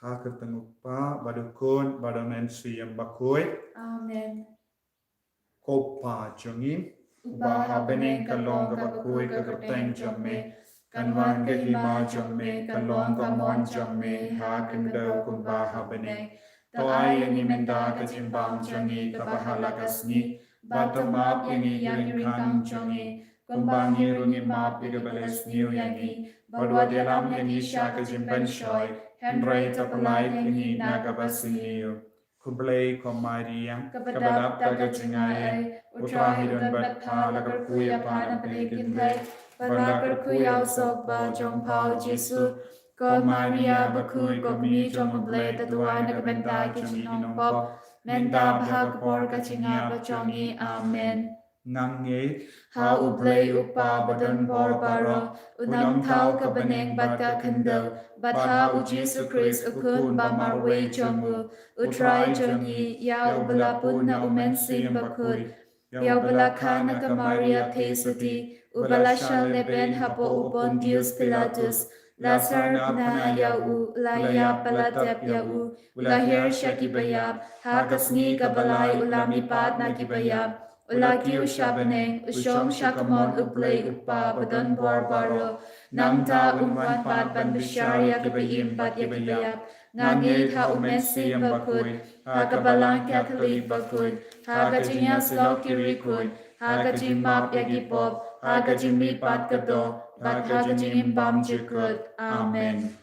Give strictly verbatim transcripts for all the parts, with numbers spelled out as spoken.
Ha ka kyrteng u Kpa bad u Khun bad u Mynsiem Bakhuid. Amen. Ko Pa jong ngi, uba ha bneng, ka long kaba khuid ka kyrteng jong me. Kan wan ka hima jong me, kan long ka mon jong me ha ka khyndew kumba ha bneng. To ai ïa ngi mynta ka jingbam jong ngi kaba ha la ka sngi. Bad to map ïa ngi ïa ki ryngkang jong ngi, kumba ngi ruh ngi map ïa kiba la sniew ïa ngi. Bad wat ïalam ïa ngi sha ka jingpynshoi, hynrei to pyllait ïa ngi na kaba sniew. Khublei ko Maria, kaba dap da ka jingai ei, u Trai u don bad pha, la kyrkhu ïa pha na pdeng ki kynthei, bad la kyrkhu ïa u sohbor jong pha u Jisu. Ko Maria bakhuid, ko Kmie jong u Blei, to duwai na ka bynta ki jinglong pop, mynta bad ha ka por ka jingïap jong ngi. Amen. Nga ngeit ha u Blei u Kpa badonbor baroh, u nongthaw ka bneng bad ka khyndew, bad ha u Jisu Khrist u Khun ba marwei jong u, u Trai jong ngi, ïa uba la pun na u Mynsiem Bakhuid, ïa uba la kha na ka Maria Theisotti, uba la shah lehbeiñ hapoh u Pontius Pilatus, la syrnap na ïa u, la ïap bad la tep ïa u, u la hiar sha kiba ïap, ha ka sngi kaba lai u la mihpat na kiba ïap, u la kiew sha bneng, u shong sha kamon u Blei u Kpa badonbor baroh. Nangta un wan pat ban bishar ïa kiba im bad ïa kiba ïap. Nga ngeit ha u Mynsiem Bakhuid, ha ka Balang Katholik bakhuid, ha ka jingïasyllok ki riewkhuid, ha ka jingmap ïa ki pop, ha ka jingmihpat ka doh, bad ha ka jingim bymjukut. Amen.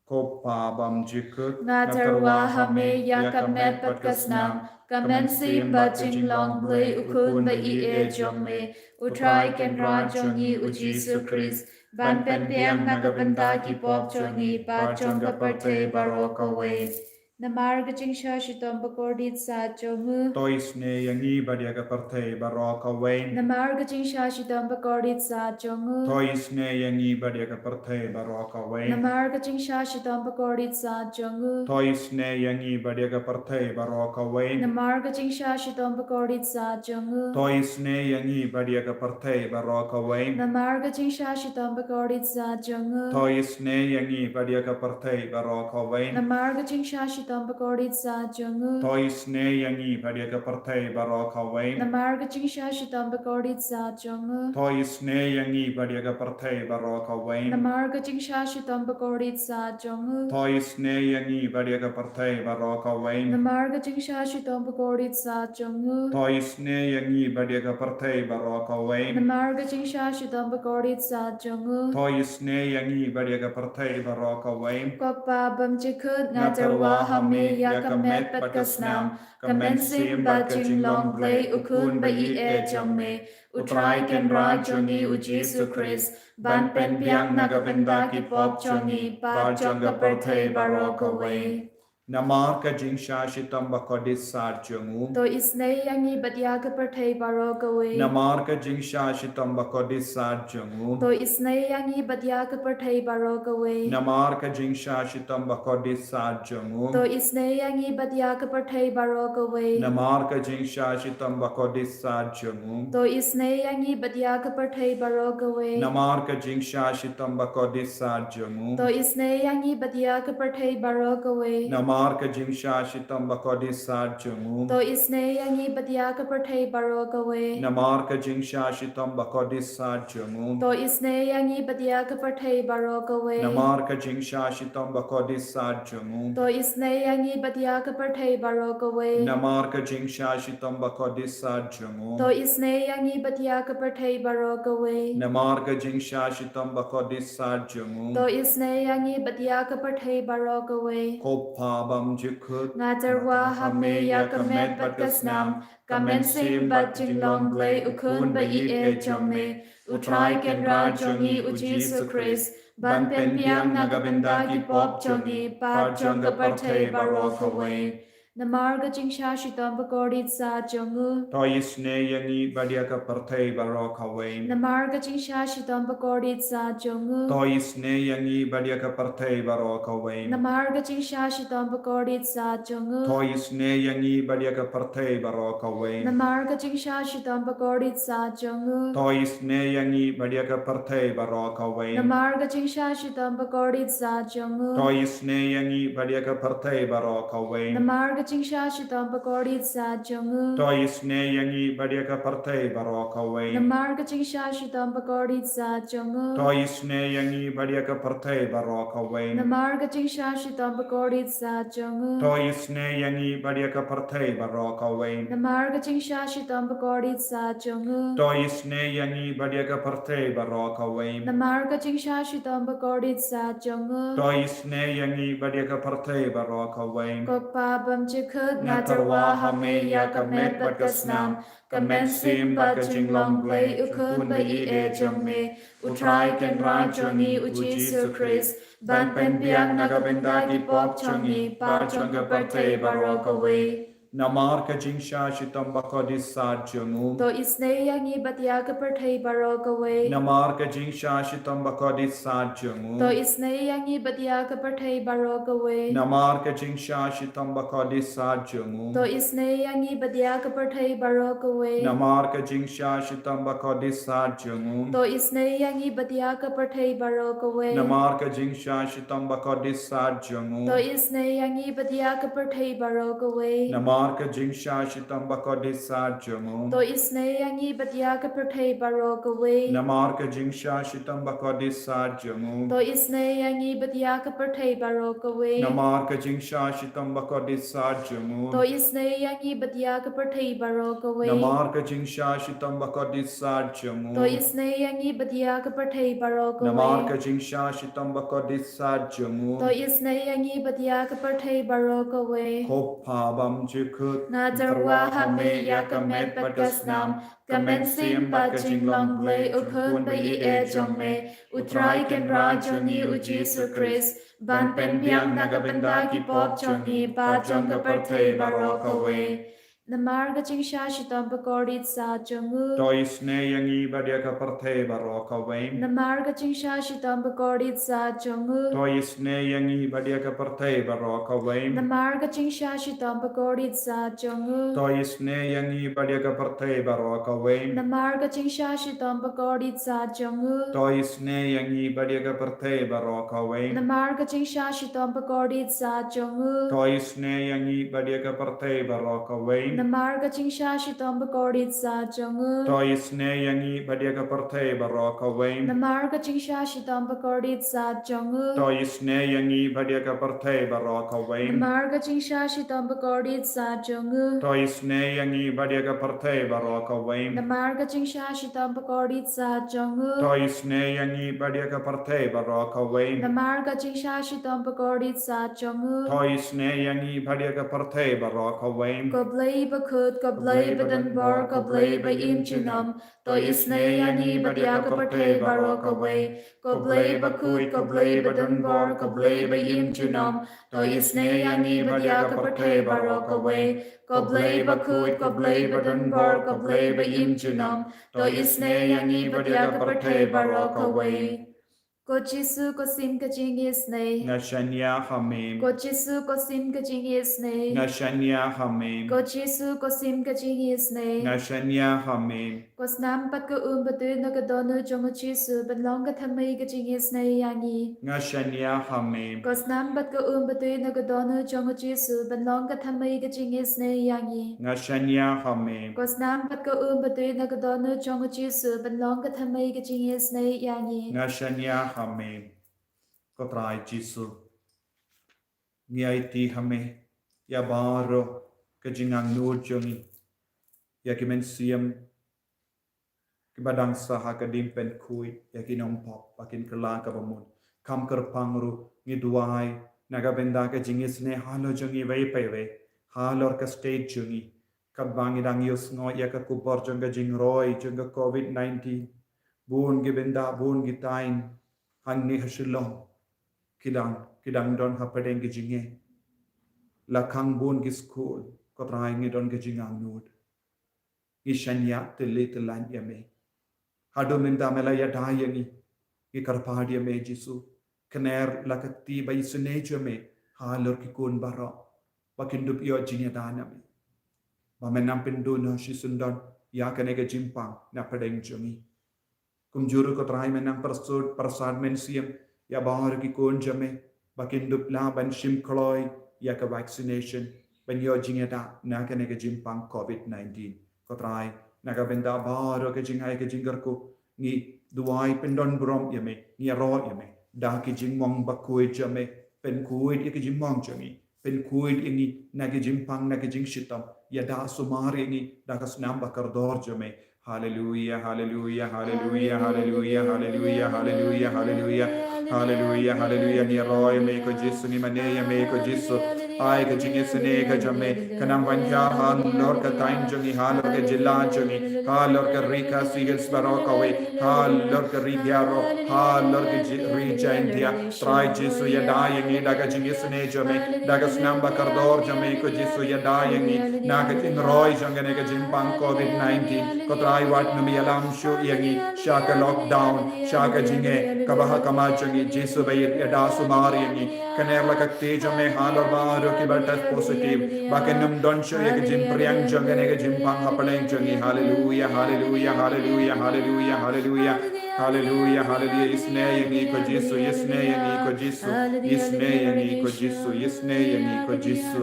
Ko Pa bymjukut, nga tyrwa ha me ïa ka met bad ka snam, ka mynsiem bad jinglong Blei u Khun ba ïeit jong me, u Trai Kynrad jong ngi u Jisu Khrist, ban pynbiang na ka bynta ki pop jong ngi bad jong ka pyrthei baroh kawei. Namar ka jingshah shitom bakordit sat jong u, to isynei ïa ngi bad ïa ka pyrthei baroh kawei. Namar ka jingshah shitom bakordit sat jong u, to isynei ïa ngi bad ïa ka pyrthei baroh kawei. Namar ka jingshah shitom bakordit sat jong u, to isynei ïa ngi bad ïa ka pyrthei baroh kawei. Namar ka jingshah shitom bakordit sat jong u, to isynei ïa ngi bad ïa ka pyrthei baroh kawei. Namar ka jingshah shitom bakordit sat jong u, to isynei ïa ngi bad ïa ka pyrthei baroh kawei. Namar ka jingshah shitom bakordit sat jong u, to isynei ïa ngi bad ïa ka pyrthei baroh kawei. Namar ka jingshah shitom bakordit sat jong u, to isynei ïa ngi bad ïa ka pyrthei baroh kawei. Namar ka jingshah shitom bakordit sat jong u, to isynei ïa ngi bad ïa ka pyrthei baroh kawei. Namar ka jingshah shitom bakordit sat jong u, to isynei ïa ngi bad ïa ka pyrthei baroh kawei. Namar ka jingshah shitom bakordit sat jong u, to isynei ïa ngi bad ïa ka pyrthei baroh kawei. Ko Pa bymjukut, nga tyrwa ha me ïa ka met bad ka snam, ka mynsiem bad jinglong Blei u Khun ba ïeit jong me, u Trai Kynrad jong ngi u Jisu Khrist, ban pynbiang na ka bynta ki pop jong ngi bad jong ka pyrthei baroh kawei. Namar ka jingshah shitom bakordit sat jong u, to isynei ïa ngi bad ïa ka pyrthei baroh kawei. Namar ka jingshah shitom bakordit sat jong u, to isynei ïa ngi bad ïa ka pyrthei baroh kawei. Namar ka jingshah shitom bakordit sat jong u, to isynei ïa ngi bad ïa ka pyrthei baroh kawei. Namar ka jingshah shitom bakordit sat jong u, to isynei ïa ngi bad ïa ka pyrthei baroh kawei. Namar ka jingshah shitom bakordit sat jong u, to isynei ïa ngi bad ïa ka pyrthei baroh kawei. Namar ka jingshah shitom bakordit sat jong u, to isynei ïa ngi bad ïa ka pyrthei baroh kawei. Namar ka jingshah shitom bakordit sat jong u, to isynei ïa ngi bad ïa ka pyrthei baroh kawei. Namar ka jingshah shitom bakordit sat jong u, to isynei ïa ngi bad ïa ka pyrthei baroh kawei. Namar ka jingshah shitom bakordit sat jong u, to isynei ïa ngi bad ïa ka pyrthei baroh kawei. Namar ka jingshah shitom bakordit sat jong u, to isynei ïa ngi bad ïa ka pyrthei baroh kawei. Ko Pa bymjukut, nga tyrwa ha me ïa ka met bad ka snam, ka mynsiem bad jinglong Blei u Khun ba ïeit jong me, u Trai Kynrad jong ngi u Jisu Khrist, ban pynbiang na ka bynta ki pop jong ngi bad jong ka pyrthei baroh kawei. Namar ka jingshah shitom bakordit sah jong u. To isynei ïa ngi bad ïa ka pyrthei baroh kawei. Namar ka jingshah shitom bakordit sah jong u. To isynei ïa ngi bad ïa ka pyrthei baroh kawei. Namar ka jingshah shitom bakordit sah jong u. To isynei ïa ngi bad ïa ka pyrthei baroh kawei. Namar ka jingshah shitom bakordit sah jong u. To isynei ïa ngi bad ïa ka pyrthei baroh kawei. Namar ka jingshah shitom bakordit sah jong u. To isynei ïa ngi bad ïa ka pyrthei baroh kawei. Namar ka jingshah shitom bakordit sah jong u. To isynei ïa ngi bad ïa ka pyrthei baroh kawei. Namar ka jingshah shitom bakordit sah jong u. To isynei ïa ngi bad ïa ka pyrthei baroh kawei. Namar ka jingshah shitom bakordit sah jong u. To isynei ïa ngi bad ïa ka pyrthei baroh kawei. Namar ka jingshah shitom bakordit sah jong u. To isynei ïa ngi bad ïa ka pyrthei baroh kawei. Namar ka jingshah shitom bakordit sah jong u. To isynei ïa ngi bad ïa ka pyrthei baroh kawei. Ko Kpa bymjukut, nga tyrwa ha me ïa ka met bad ka snam, ka mynsiem bad ka jinglong Blei u Khun ba ïeit jong me, U Trai Kynrad jong ngi U Jisu Khrist, ban pynbiang na ka bynta ki pop jong ngi bad jong ka pyrthei baroh kawei. Namar ka jingshah shitom bakordit sah jong u. To isynei ïa ngi bad ïa ka pyrthei baroh kawei. Namar ka jingshah shitom bakordit sah jong u. To isynei ïa ngi bad ïa ka pyrthei baroh kawei. Namar ka jingshah shitom bakordit sah jong u. To isynei ïa ngi bad ïa ka pyrthei baroh kawei. Namar ka jingshah shitom bakordit sah jong u. To isynei ïa ngi bad ïa ka pyrthei baroh kawei. Namar ka jingshah shitom bakordit sah jong u. To isynei ïa ngi bad ïa ka pyrthei baroh kawei. Namar ka jingshah shitom bakordit sah jong u. To isynei ïa ngi bad ïa ka pyrthei baroh kawei. Namar ka jingshah shitom bakordit sah jong u. To isynei ïa ngi bad ïa ka pyrthei baroh kawei. Namar ka jingshah shitom bakordit sah jong u. To isynei ïa ngi bad ïa ka pyrthei baroh kawei. Namar ka jingshah shitom bakordit sah jong u. To isynei ïa ngi bad ïa ka pyrthei baroh kawei. Namar ka jingshah shitom bakordit sah jong u. To isynei ïa ngi bad ïa ka pyrthei baroh kawei. Ko Kpa bymjukut, nga tyrwa ha me ïa ka met bad ka snam, ka mynsiem bad ka jinglong Blei u Khun ba ïeit jong me, U Trai Kynrad jong ngi U Jisu Khrist, ban pynbiang na ka bynta ki pop jong ngi bad jong ka pyrthei baroh kawei. Namar ka jingshah shitom bakordit sah jong u. To isynei ïa ngi bad ïa ka pyrthei baroh kawei. Namar ka jingshah shitom bakordit sah jong u. To isynei ïa ngi bad ïa ka pyrthei baroh kawei. Namar ka jingshah shitom bakordit sah jong u. To isynei ïa ngi bad ïa ka pyrthei baroh kawei. Namar ka jingshah shitom bakordit sah jong u. To isynei ïa ngi bad ïa ka pyrthei baroh kawei. Namar ka jingshah shitom bakordit sah jong u. To isynei ïa ngi bad ïa ka pyrthei baroh kawei. Namar ka jingshah shitom bakordit sah jong u. To isynei ïa ngi bad ïa ka pyrthei baroh kawei. Namar ka jingshah shitom bakordit sah jong u. To isynei ïa ngi bad ïa ka pyrthei baroh kawei. Namar ka jingshah shitom bakordit sah jong u. To isynei ïa ngi bad ïa ka pyrthei baroh kawei. Namar ka jingshah shitom bakordit sah jong u. To isynei ïa ngi bad ïa ka pyrthei baroh kawei. Namar ka jingshah shitom bakordit sah jong u. To isynei ïa ngi bad ïa ka pyrthei baroh kawei. Ko Blei bakhuid, ko Blei badonbor, ko Blei ba im junom, to isynei ïa ngi bad ïa ka pyrthei baroh kawei. Ko Blei bakhuid, ko Blei badonbor, ko Blei ba im junom, to isynei ïa ngi bad ïa ka pyrthei baroh kawei. Ko Blei bakhuid, ko Blei badonbor, ko Blei ba im junom, to isynei ïa ngi bad ïa ka pyrthei baroh kawei. Ko Jisu, ko sim ka jingisynei. Nga shaniah ha me. Ko Jisu, ko sim ka jingisynei. Nga shaniah ha me. Ko Jisu, ko sim ka jingisynei. Nga shaniah ha me. Ko snam bad ka um ba tuid na ka dohnud jong u Jisu ban long ka thymmei ka jingisynei ïa ngi. Nga shaniah ha me. Ko snam bad ka um ba tuid na ka dohnud jong u Jisu ban long ka thymmei ka jingisynei ïa ngi. Nga shaniah ha me. Ko snam bad ka um ba tuid na ka dohnud jong u Jisu ban long ka thymmei ka jingisynei ïa ngi. Nga shaniah ha me. Ko Trai Jisu, ngi aiti ha me ïa baroh ka jingangnud jong ngi, ïa ki mynsiem kiba dang sah ha ka diengpynkhuid, ïa ki nongpop ba kin kylla kaba mut. Kham kyrpang ruh ngi duwai na ka bynta ka jingisynei halor jong ngi iwei pa iwei, halor ka state jong ngi, katba ngi dang ïohsngew ïa ka khubor jong ka jingroi jong ka covid nineteen. Bun ki bynta, bun ki thaiñ hangne ha Shillong ki dang, ki dang don hapdeng ki jingeh. La khang bun ki skul, ko Trai ngi don ka jingangnud. Ngi shaniah tylli tyllan ïa me. Haduh mynta me la ïada ïa ngi. Ngi kyrpad ïa me Jisu. Kner la ka kti ba isynei jong me. Halor ki khun baroh. Ba kin dup ïoh jingïada na me. Ba men nang pynduh noh shisyndon. Ïa kane ka jingpang na pdeng jong ngi. Kumjuh ruh ko Trai men nang pyrsad, pyrsad mynsiem, ïa baroh ki khun jong me, ba kin dup lah ban shim kloi, ïa ka vaccination, ban ïoh jingïada, na kane ka jingpang covid nineteen. Ko Trai, na ka bynta baroh ka jingai ka jingkyrkhu, ngi duwai pyndon burom ïa me, ngi ïaroh ïa me, da ki jingmong bakhuid jong me, pynkhuid ïa ki jingmong jong ngi, pynkhuid ïa ngi, na ki jingpang, na ki jingshitom, ïada sumar ïa ngi, da ka snam ba kordor jong me. Haleluia, haleluia, haleluia, haleluia, haleluia, haleluia, haleluia. Haleluia, haleluia, ngi ïaroh ïa me ko Jisu, ngi mane ïa me ko Jisu. Ai ka jingisynei ka jong me, kan nang ban hiar halor ka thaiñ jong ngi, halor ka jylla jong ngi, halor ka ri Khasi Hills baroh kawei, halor ka ri Garo, halor ka ji-, ri Jaintia. Trai Jisu ïada ïa ngi da ka jingisynei jong me, da ka snam ba kordor jong me ko Jisu ïada ïa ngi, na ka jingroi jong kane ka jingpang covid nineteen. Ko Trai wat nym ïalam shuh ïa ngi, sha ka lockdown, sha ka jingeh, kaba ha khmat jong ngi Jisu ba ïada sumar ïa ngi. Kner la ka kti jong me halor baroh kiba test positive. Ba kin nym don shuh ïa ka jingpyrshang jong kane ka jingpang hapdeng jong ngi. Haleluia, haleluia, haleluia, haleluia, haleluia. Haleluia, haleluia, isynei ïa ngi ko Jisu, isynei ïa ngi ko Jisu, isynei ïa ngi ko Jisu, isynei ïa ngi ko Jisu.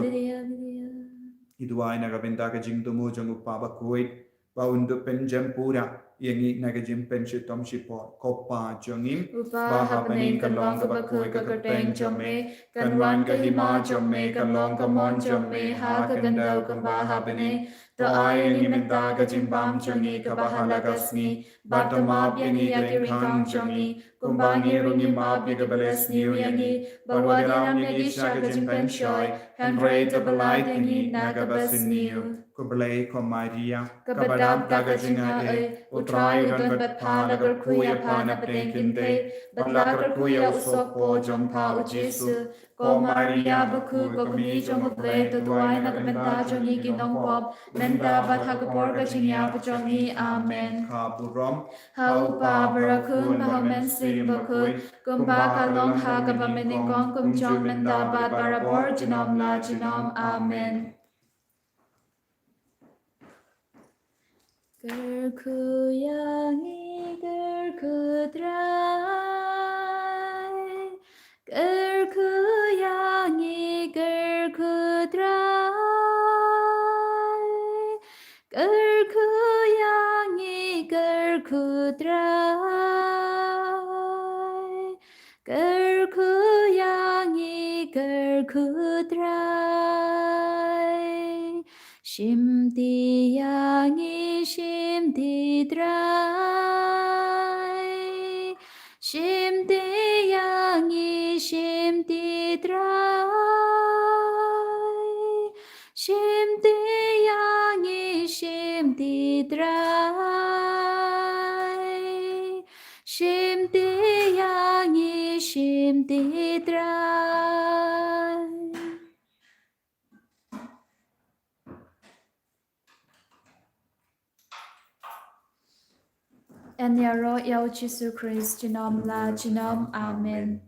Ngi duwai na ka bynta ka jingthmu jong u Kpa bakhuid, ba un dup pynjem pura ïa ngi na ka jingpynshitom shipor. Ko Kpa jong ngi, uba ha bneng, kan long kaba khuid ka kyrteng jong me, kan wan ka hima jong me, kan long ka mon jong me ha ka khyndew kumba ha bneng. To ai ïa ngi mynta ka jingbam jong ngi kaba ha la ka sngi, bad to map ïa ngi ïa ki ryngkang jong ngi, kumba ngi ruh ngi map ïa kiba la sniew ïa ngi, bad wat ïalam ïa ngi sha ka jingpynshoi, hynrei to pyllait ïa ngi na kaba sniew. Khublei ko Maria, kaba dap da ka jingaiei, u Trai u don bad pha, la kyrkhu ïa pha na pdeng kynthei, bad la kyrkhu ïa u sohpor jong pha u Jisu. Ko Maria bakhuid, ko kmie jong u Blei, to duwai na ka bynta jong ngi ki nongpop, mynta bad ha ka por ka jingïap jong ngi. Amen. Ka burom ha u Kpa, bad ha u Khun, bad ha u Mynsiem Bakhuid, kumba ka long ha kaba mynnyngkong, kumjuh mynta bad barabor junom la junom. Amen. Kyrkhu ïa ngi, kyrkhu Trai. Kyrkhu ïa ngi, kyrkhu Trai. Kyrkhu ïa ngi, kyrkhu Trai. Kyrkhu ïa ngi, kyrkhu Trai. Shimti ïa ngi, shimti Trai. Shimti ïa ngi, shimti Trai. Shimti ïa ngi, shimti Trai. Shimti ïa ngi, shimti Trai. Yn ïaroh ïa u Jisu Khrist junom la junom. Amen.